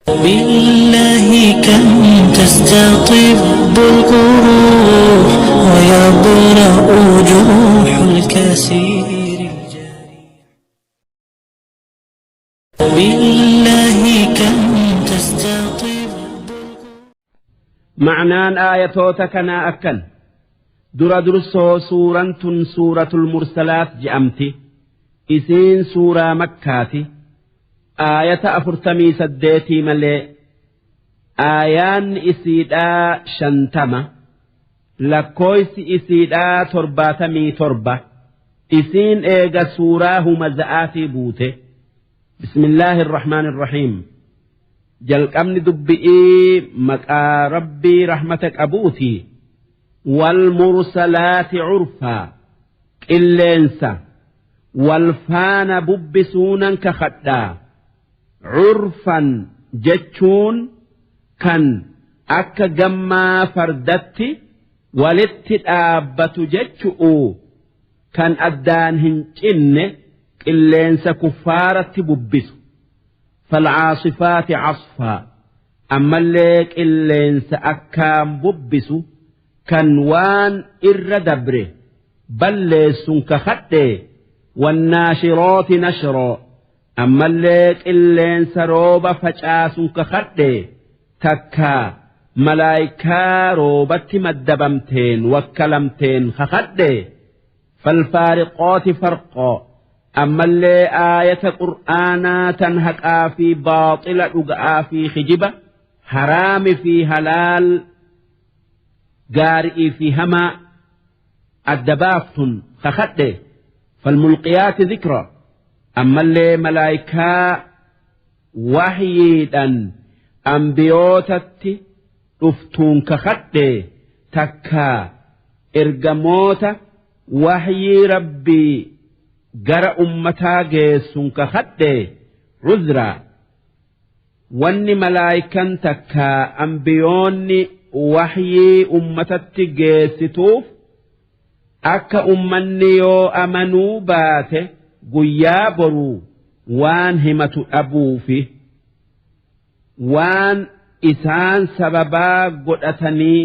بالله كم تستطب القروح ويبرأ جروح الكثير الجريح. بالله كم تستطب. Ma'naan aayatoota kanaa akkan dura dursoo suuraan tun suuratul mursalaat je'amti. Isiin suuraa Makkaati. Aayata 48 malee aayaan isiidhaa 50, lakkooysi isiidhaa 77. Isiin eega suuraa Humaza'aatii buute. Bismillaahi irrahmaan irrahiim. Jalqabni dubbi'ii maqaa Rabbii rahmata qabuuti. Wal mursalaati curfaa, qilleensa wal faana bubbisuunan kakadhaa. Curfan jechuun kan akka gammaa fardatti walitti dhaabbatu jechu'u, kan addaan hin cinne, qilleensa kuffaaratti bubbisu. Falcaasifaati casfaa, ammallee qilleensa akkaan bubbisu kan waan irra dabre balleessun kakadhe. Wannaashirooti nashroo, ammallee qilleensa rooba facaasun kakadhe, takkaa malaayikaa roobatti maddabamteen wakkalamteen kakadhe. Falfaariqooti farqoo, ammallee aayata Qur'aanaa tan haqaa fi baaxila, dhuga'aa fi kijiba, haraami fi halaal, gaari'ii fi hamaa adda baaftun kakadhe. Falmulqiyaati dhikra, ammallee malaayikaa wahyiidhan ambiyootatti dhuftuun kakadhe, takkaa ergamoota wahyii Rabbii gara ummataa geessun kakadhe. Cudraa, wanni malaayikan takkaa ambiyoonni wahyii ummatatti geessituuf akka ummanni yoo amanuu baate guyyaa boruu waan himatu dhabuufi, waan isaan sababaa godhatanii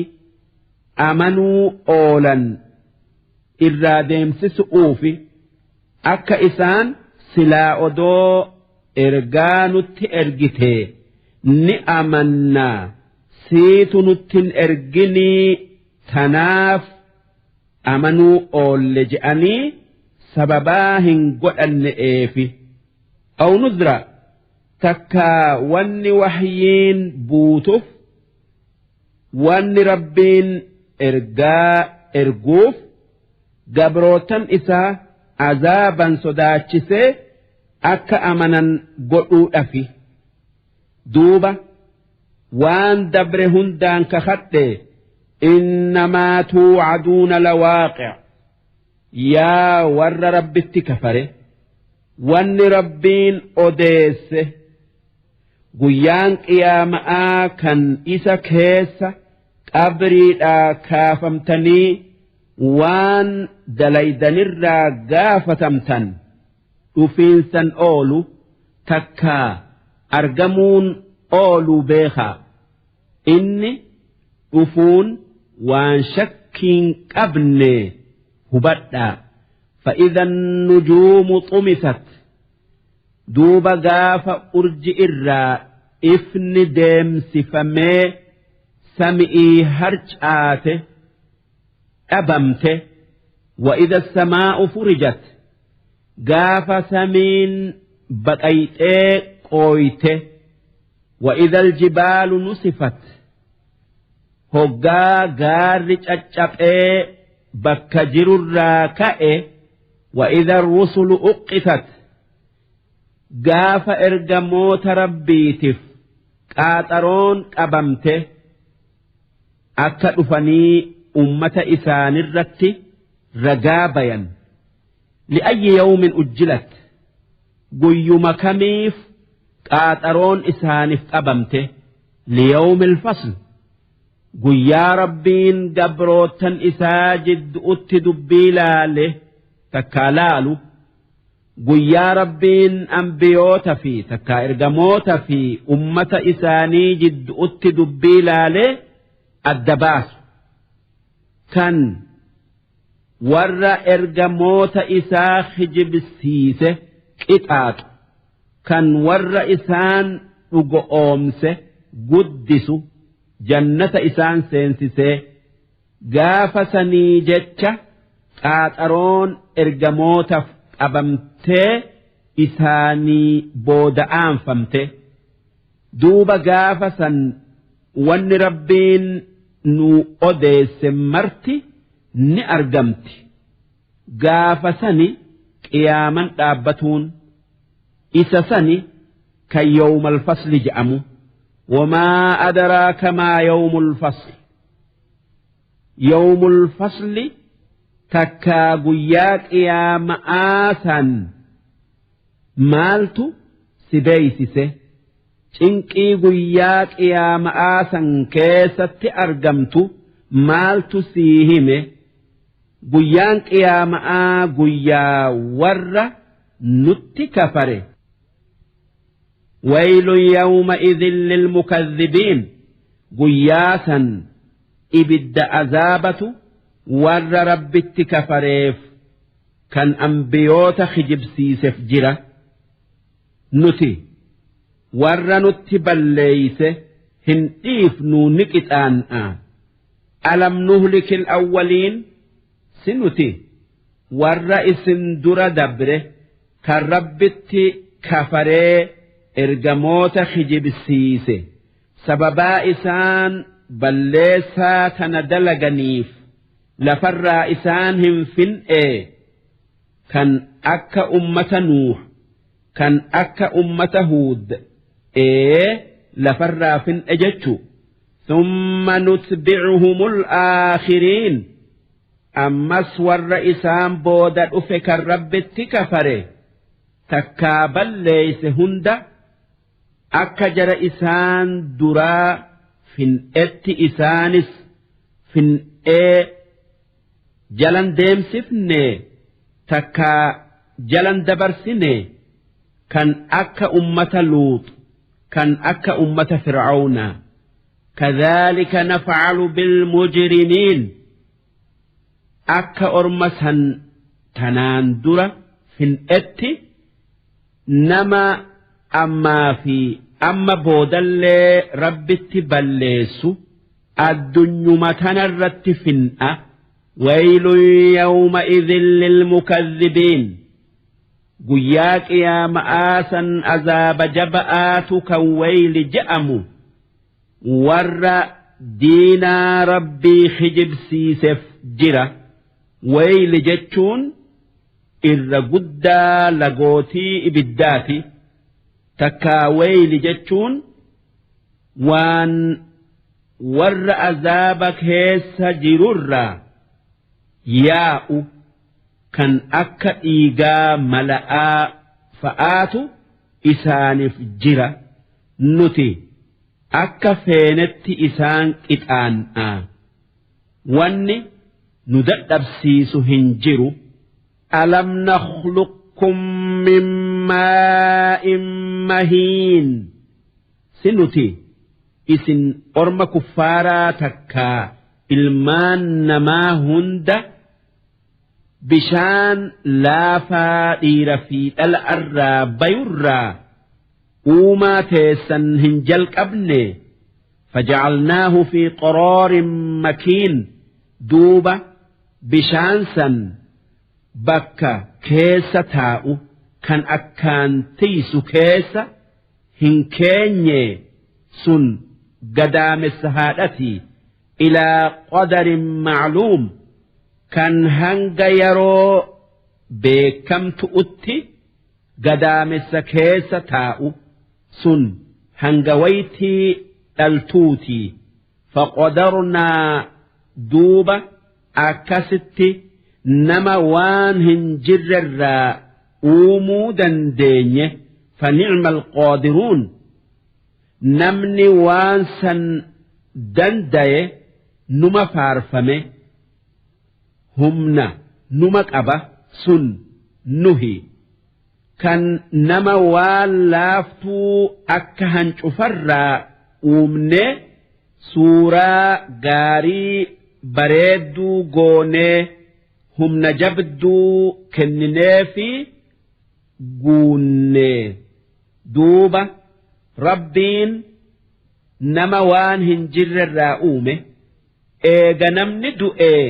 amanuu oolan irraa deemsisu'uufi, akka isaan silaa odoo ergaa nutti ergite ni amannaa, siitu nuttin erginii, tanaaf amanuu oolle je'anii sababaa hin godhanne'eefi. Aw nudra, takkaa wanni wahyiin buutuuf, wanni Rabbiin ergaa erguuf gabrootan isaa azaaban sodaachisee akka amanan godhuudhafi. Duuba waan dabre hundaan kakadhe. Innamaa tuucaduuna lawaaqic. Yaa warra Rabbitti kafare, wanni Rabbiin odeesse guyyaan qiyaama'aa kan isa keessa qabriidhaa kaafamtanii waan dalaydanirraa gaafatamtan dhufiinsan oolu, takkaa argamuun ooluu beekaa. Inni dhufuun waan shakkiin qabne hubadhaa. فإذا النجوم طمست, duuba gaafa urji irraa ifni deemsifamee sami'ii harcaate dhabamte. وإذا السماء فرجت, gaafa samiin baqayxee qooyte. وإذا الجبال نسفت, hoggaa gaarri caccaphee bakka jirurraa ka'e. وإذا الرسل أقتت, gaafa ergamoota Rabbiitiif qaaxaroon qabamte akka dhufanii ummata isaanirratti ragaa bayan. لأي يوم أجلت, guyyuma kamiif qaaxaroon isaaniif qabamte? ليوم الفصل, guyyaa Rabbiin gabrootan isaa jidduutti dubbii laale takkaa laalu. Guyyaa Rabbiin anbiyoota fi takkaa ergamoota fi ummata isaanii jiddu'utti dubbii laalee adda baasu. Kan warra ergamoota isaa kijibsiise qixaaxu. Kan warra isaan dhugo'oomse guddisu jannata isaan seensisee. Gaafa sanii jecha qaaxaroon ergamootaf qabamtee isaanii booda'aanfamte. Duuba gaafa san wanni Rabbiin nuu odeesse marti ni argamti. Gaafa sani qiyaaman dhaabbatuun isa sani kan yawmal fasli je'amu. Wamaa adraaka maa yawmul fasl. Yawmul fasli takkaa guyyaa qiyaama'aa san maaltu si beeysise cinqii guyyaa qiyaama'aa san keessatti argamtu maaltu sii hime guyyaan qiyaama'aa guyyaa warra nutti kafare Waylun yawma'idhin lilmukadhibiin guyyaa san ibidda azaabatu warra Rabbitti kafareef kan anbiyoota kijibsiisef jira. Nuti warra nutti balleeyse hin dhiifnuu ni qixaan'a. Alam nuhlikil awwaliin si nuti warra isin dura dabre kan Rabbitti kafaree ergamoota kijibsiise sababaa isaan balleessaa tana dalaganiif lafarraa isaan hin fin'ee kan akka ummata Nuuh kan akka ummata Huud ee lafarraa fin'e jechu thumma nutbi'uhumul aakhiriin Ammas warra isaan booda dhufe kan Rabbitti kafare takkaa balleeyse hunda akka jara isaan duraa fin'etti isaanis fin'ee jalan deemsifne takkaa jalan dabarsine kan akka ummata Luux kan akka ummata Fir'aawnaa. Kadhaalika naf'alu bilmujrimiin akka orma san tanaan dura fin'etti nama ammaa fi amma boodallee Rabbitti balleessu addunyuma tanarratti fin'a waylun yawma'idhin lilmukadhibiin Guyyaa qiyaama'aa san azaaba jaba'aatu kan wayli je'amu warra diinaa Rabbii kijibsiisef jira. Wayli jechuun irra guddaa lagootii ibiddaati. Takkaa wayli jechuun waan warra azaaba keessa jirurraa yaa'u. kan akka dhiigaa mala'aa fa'aatu isaanif jira nuti akka feenetti isaan qixaan'a wanni nu dadhabsiisu hin jiru alam nakhluqkum min maa'in mahiin si nuti isin orma kuffaaraa takkaa ilmaan namaa hunda Bishaan laafaa dhiira fi dhala'arraa bayurraa uumaa teessan hin jalqabne faja'alnaahu fi qaraarin makiin duuba bishaan san bakka keessa taa'u kan akkaan tiysu keessa hin keenye sun gadaamessa haadhatii ilaa qadarin ma'luum kan hanga yeroo beekamtu'utti gadaamessa keessa taa'u sun hanga waytii dhaltuutii faqadarnaa duuba akkasitti nama waan hin jirrerraa uumuu dandeenye fanicma alqaadiruun Namni waan san dandaye numa faarfame humna numa qaba sun nuhi. Kan nama waan laaftuu akka hancufarraa uumnee suuraa gaarii bareedduu goonee humna jabduu kennineefi guunnee duuba Rabbiin nama waan hin jirrerraa uume eega namni du'ee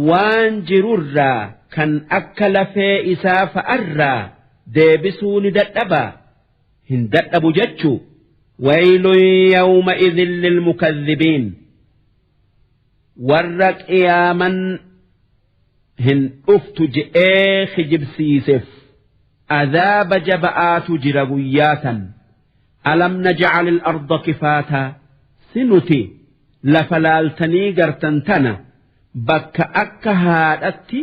waan jirurraa kan akka lafee isaa fa'arraa deebisuu ni dadhabaa hin dadhabu jechuu waylun yawma idhin lilmukadhibiin warra qiyaaman hin dhuftu je'ee kijibsiisef azaaba jaba'aatu jira guyyaa san alam naj'al al-arda kifaataa si nuti lafa laaltanii gartan tana bakka akka haadhatti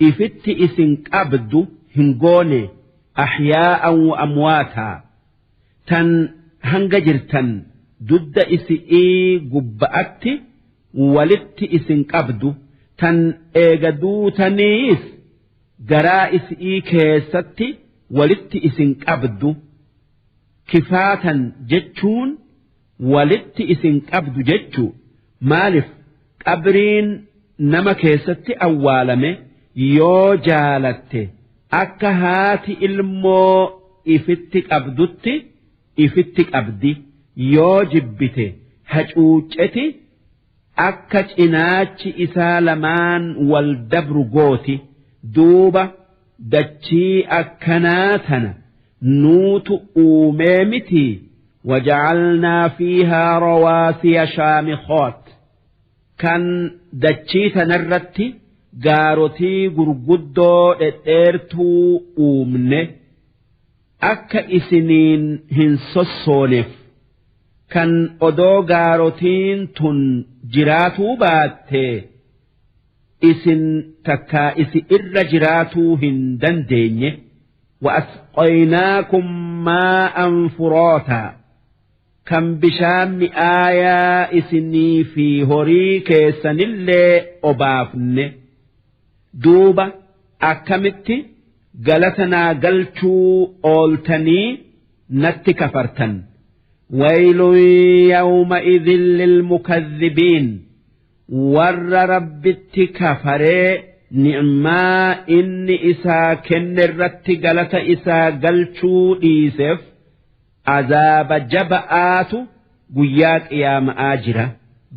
ifitti isin qabdu hin goone ahyaa'an wa amwaataa tan hanga jirtan dudda isi'ii gubba'atti walitti isin qabdu tan eega duutaniis garaa isi'ii keessatti walitti isin qabdu kifaatan jechuun walitti isin qabdu jechuu maalif qabriin nama keessatti awwaalame yoo jaalatte akka haati ilmoo ifitti qabdutti ifitti qabdi yoo jibbite hacuucceti akka cinaachi isaa lamaan wal dabru gooti duuba dachii akkanaa tana nuutu uumee mitii waja'alnaa fiihaa rawaasiya shaamikhoot kan dachii tanarratti gaarotii gurguddoo dhedheertuu uumne akka isiniin hin sossooneef kan odoo gaarotiin tun jiraatuu baattee isin takkaa isi irra jiraatuu hin dandeenye وأسقيناكم ماء فراتا kan bishaan mi'aayaa isinii fi horii keessanillee obaafne duuba akkamitti galata naa galchuu ooltanii natti kafartan waylun yawma'idhin lilmukadhibiin warra rabbitti kafaree ni'maa inni isaa kenne irratti galata isaa galchuu dhiiseef azaaba jaba'aatu guyyaa qiyaama'aa jira.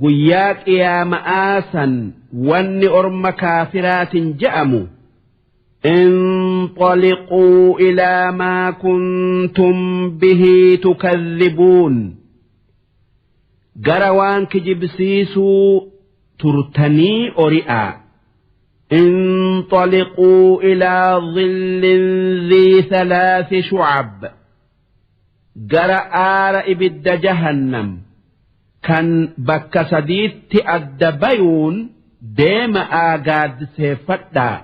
Guyyaa qiyaama'aa san wanni orma kaafiraatin je'amu انطلقوا إلى ما كنتم به تكذبون gara waan kijibsiisuu turtanii ori'aa انطلقوا إلى ظل ذي ثلاث شعب gara aara ibidda jahannam kan bakka sadiitti adda bayuun deema'aa gaaddiseeffadhaa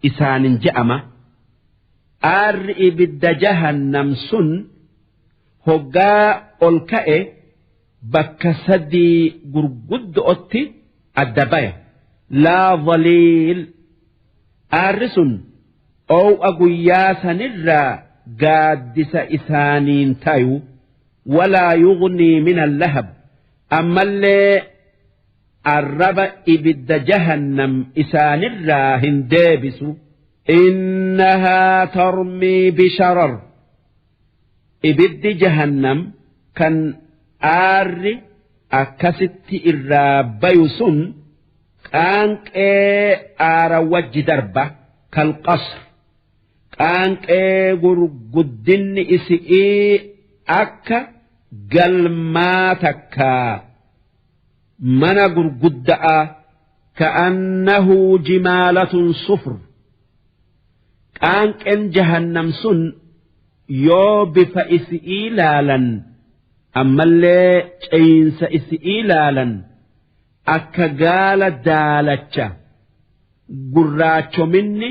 isaanin je'ama. Aarri ibidda jahannam sun hoggaa ol ka'e bakka sadii gurguddo'otti adda baya. Laa dhaliil aarri sun oow'a guyyaa sanirraa gaaddisa isaaniin tayu walaa yughnii min allahab ammallee arraba ibidda jahannam isaanirraa hin deebisu innahaa tarmii bisharar ibiddi jahannam kan aarri akkasitti irraa bayu sun qaanqee aara wajji darba kalqasr qaanqee gurguddinni isi'ii akka galmaa takkaa mana gurgudda'a ka'annahu jimaalatun sufr qaanqeen jahannam sun yoo bifa isi'ii laalan ammallee ceeyinsa isi'ii laalan akka gaala daalacha gurraachominni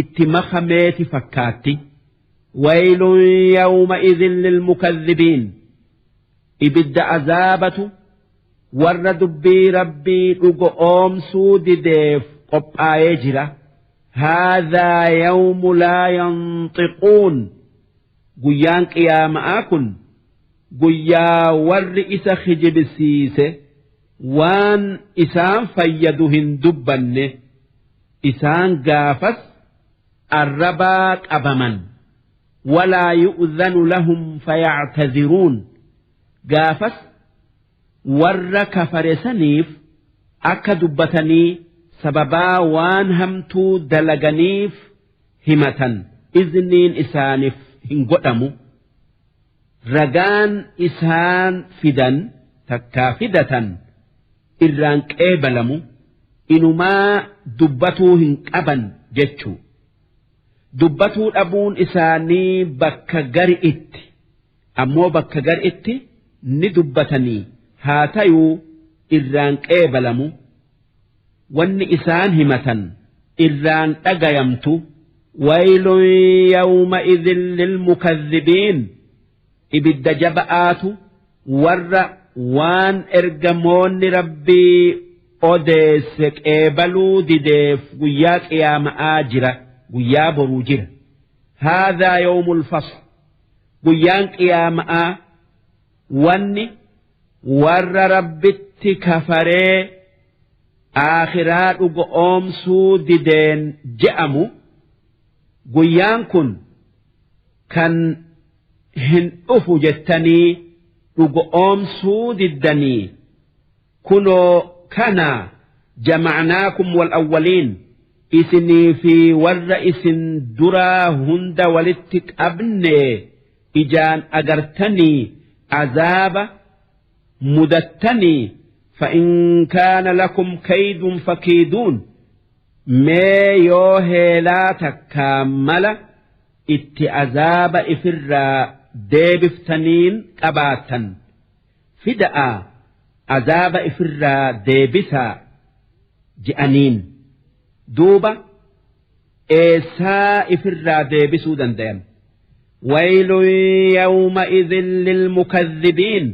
itti makameeti fakkaatti. Waylun yawma'idhin lilmukadhibiin ibidda azaabatu warra dubbii rabbii dhugo oomsuu dideef qophaa'ee jira. Haadhaa yawmu laa yanxiquun. Guyyaan qiyaama'aa kun guyyaa warri isa kijibsiise waan isaan fayyadu hin dubbanne. Isaan gaafas arrabaa qabaman. Walaa yu'dhanu lahum fayactaziruun. Gaafas warra kafare saniif akka dubbatanii sababaa waan hamtuu dalaganiif himatan izniin isaaniif hin godhamu. Ragaan isaan fidan takkaa fidatan irraan qeebalamu, inumaa dubbatuu hin qaban jechuu. Dubbatuu dhabuun isaanii bakka gari itti, ammoo bakka gari itti ni dubbatanii, haa tayuu irraan qeebalamu, wanni isaan himatan irraan dhagayamtu. Waylun yawma idhin lilmukadhibiin. Ibidda jaba'aatu warra waan ergamoonni Rabbii odeesse qeebaluu dideef guyyaa qiyaama'aa jira, guyyaa boruu jira. Haadhaa yawmul fasl. Guyyaan qiyaama'aa wanni warra Rabbitti kafaree aakhiraa dhugo'oomsuu dideen je'amu, guyyaan kun kan hin dhufu jettanii dhugo'oomsuu diddanii, kunoo kana. Jama'naakum wal awwaliin, isinii fi warra isin duraa hunda walitti qabne, ijaan agartanii azaaba mudattanii. Fa'in kaana lakum kaydun fakiiduun. Mee yoo heelaa takkaa mala itti azaaba ifirraa deebiftaniin qabaattan fida'a, azaaba ifirraa deebisaa je'aniin. Duuba eessaa ifirraa deebisuu dandayan? Waylun yawma'idhin lilmukadhibiin.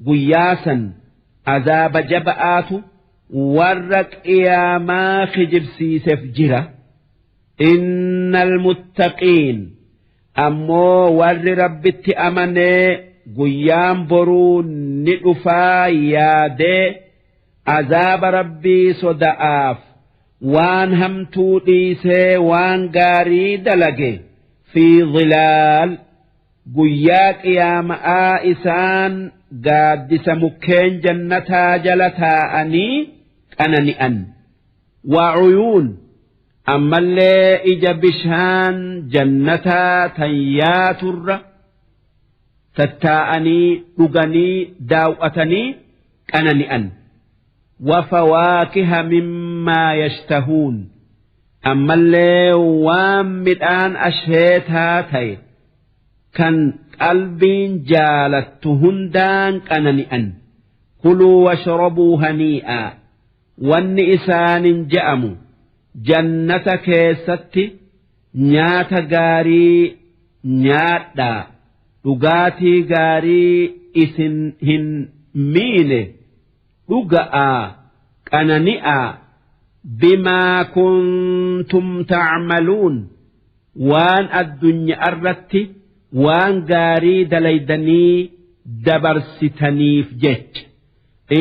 Guyyaa san azaaba jaba'aatu warra qiyaamaa kijibsiisef jira. Innal muttaqiin, ammoo warri Rabbitti amanee guyyaan boruu ni dhufaa yaadee azaaba Rabbii soda'aaf waan hamtuu dhiisee waan gaarii dalage, fi zilaal, guyyaa qiyaama'aa isaan gaaddisa mukkeen jannataa jala taa'anii qanani'an. Wacuyuun, ammallee ija bishaan jannataa tan yaaturra tattaa'anii dhuganii daaw'atanii qanani'an. Wafawaakiha mimmaa yashtahuun, ammallee waan midhaan asheetaa ta'e kan qalbiin jaalattu hundaan qanani'an. Kuluu washrabuu hanii'aa wanni isaanin je'amu, jannata keessatti nyaata gaarii nyaadhaa, dhugaatii gaarii isin hin miine dhuga'aa, qanani'aa. Bimaa kuntum tacmaluun, waan addunyaa irratti waan gaarii dalaydanii dabarsitaniif jecha.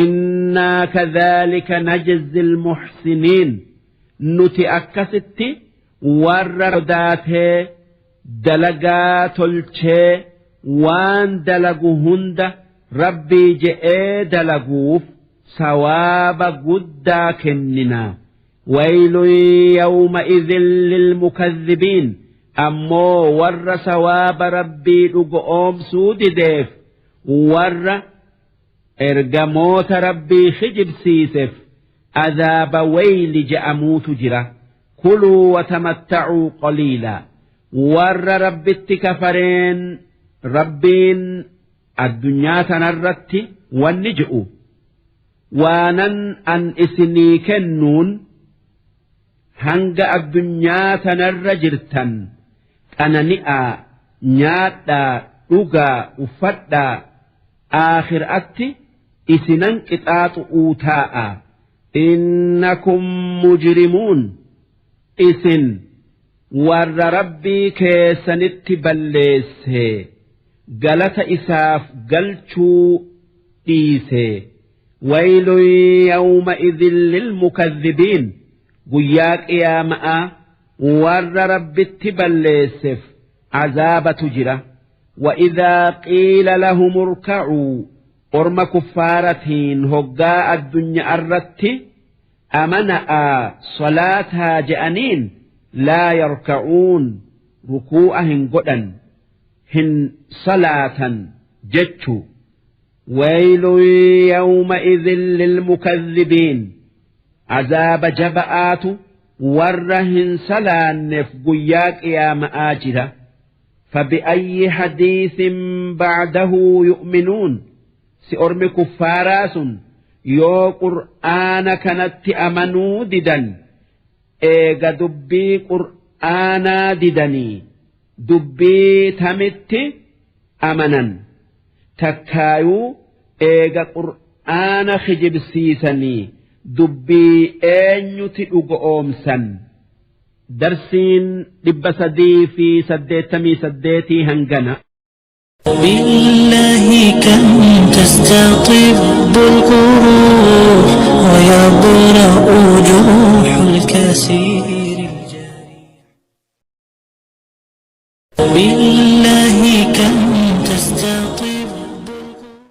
Innaa kadhaalika najzi almuhsiniin. Nuti akkasitti warra sodaatee dalagaa tolchee waan dalagu hunda Rabbii je'ee dalaguuf sawaaba guddaa kennina. Waylun yawma'idhin lilmukadhibiin. Ammoo warra sawaaba Rabbii dhugoomsuu dideef, warra ergamoota Rabbii kijibsiisef azaaba wayli je'amuutu jira. Kuluu watamatta'uu qaliilaa. Warra Rabbitti kafareen Rabbiin addunyaa tanarratti wanni je'u, waanan an isinii kennuun hanga addunyaa tanarra jirtan qanani'aa, nyaadhaa, dhugaa, uffadhaa, aakhiraatti isinan qixaaxu'uu taa'a. Innakum mujrimuun. Isin warra Rabbii keessanitti balleesse galata isaaf galchuu dhiise. Waylun yawma'idhin lilmukadhibiin guyyaa qiyaama'aa warra Rabbitti balleessef azaabatu jira. Wa'idhaa qiila lahum urka'uu orma kuffaaratiin hoggaa addunya'arratti amana'aa salaataa je'aniin laa yarka'uun rukuu'a hin godhan hin salaatan jechu. Waylun yawma'idhin lilmukadhibiin azaaba jaba'aatu warra hin salaannef guyyaa qiyaama'aa jira. Fabi'ayyi hadiisin ba'dahu yu'minuun si ormi kuffaaraa sun yoo qur'aana kanatti amanuu didan eega dubbii qur'aanaa didanii dubbii tamitti amanan takkaayuu eega qur'aana kijibsiisanii dubbii eenyuti dhugo'oomsan. Darsiin 388 hangana. بالله كم تستطب القروح ويبرأ جروح الكسير.